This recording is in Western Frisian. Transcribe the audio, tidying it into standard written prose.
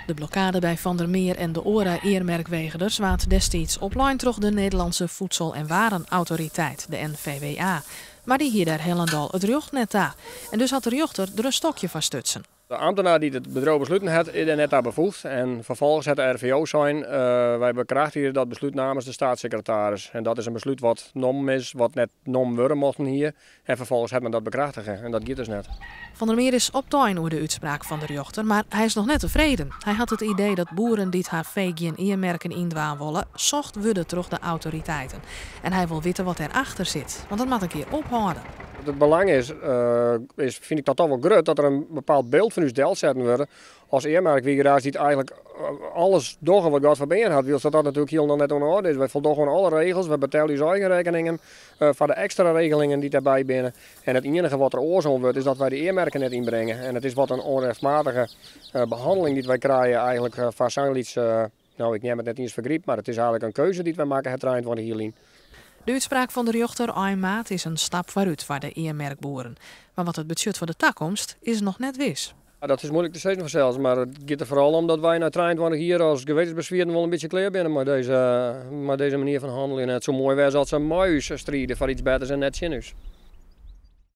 De blokkade by Van der Meer en de oare earmerkwegerders waard destiids oplein troch de Nederlandse Voedsel- en Warenautoriteit, de NVWA. Mar dy hie dêr hielendal it rjocht net ta. En dus hat de rjochter der in stokje foar stutsen. De ambtenaar dy't it bedriuw besluten hat, is dêr net ta befoegd. En ferfolgens hat de RVO sein, wy bekrachtigje dat beslút namens de steatssekretaris. En dat is in beslút wat nommen is, wat net nommen wurde mochten hie. En ferfolgens hat men dat bekrachtige en dat giet dus net. Van der Meer is optein oer de útspraak fan de rjochter, mar hy is noch net tefreden. Hy hat it idee dat boeren dy't har fee gjin earmerken yndwaan wolle, socht wurde troch de autoriteiten. En hy wol witte wat dêrachter sit, want dat moat in kear ophâlde. It belang is, fyn ik dat toch wol grut, dat der in bepaald byld fan ús delsetten wurde as earmerkwigeraars dy't eigentlik alles dogge wat God ferbean hat, wylst dat natuerlik hielendal net oan de oarder is. Wy foldogge oan alle regels, wy betelje ús eigen rekkeningen foar de ekstra regelingen dy't dêrby binne. En it iennige wat der oars oan wurdt is dat wy de earmerken net ynbringe. En it is wat in ûnrjochtmatige behanneling dy't wy krije eigentlik foar sa'n lyts, no ik neam it net iens fergryp, mar it is eigentlik in keuze dy't wy makke ha 23 jier lyn. De útspraak fan de rjochter ein maart is in stap foarút foar de earmerkboeren. Mar wat it betsjut foar de takomst is noch net wis. Dat is muoilik te sizzen fansels, mar it giet der foaral om dat wy nei 23 jier as gewetensbeswieren wol in bytsje klear binne mei dizze manier fan hanneljen. En it soe moai wêze as se mei ús stride foar iets betters en net tsjin ús.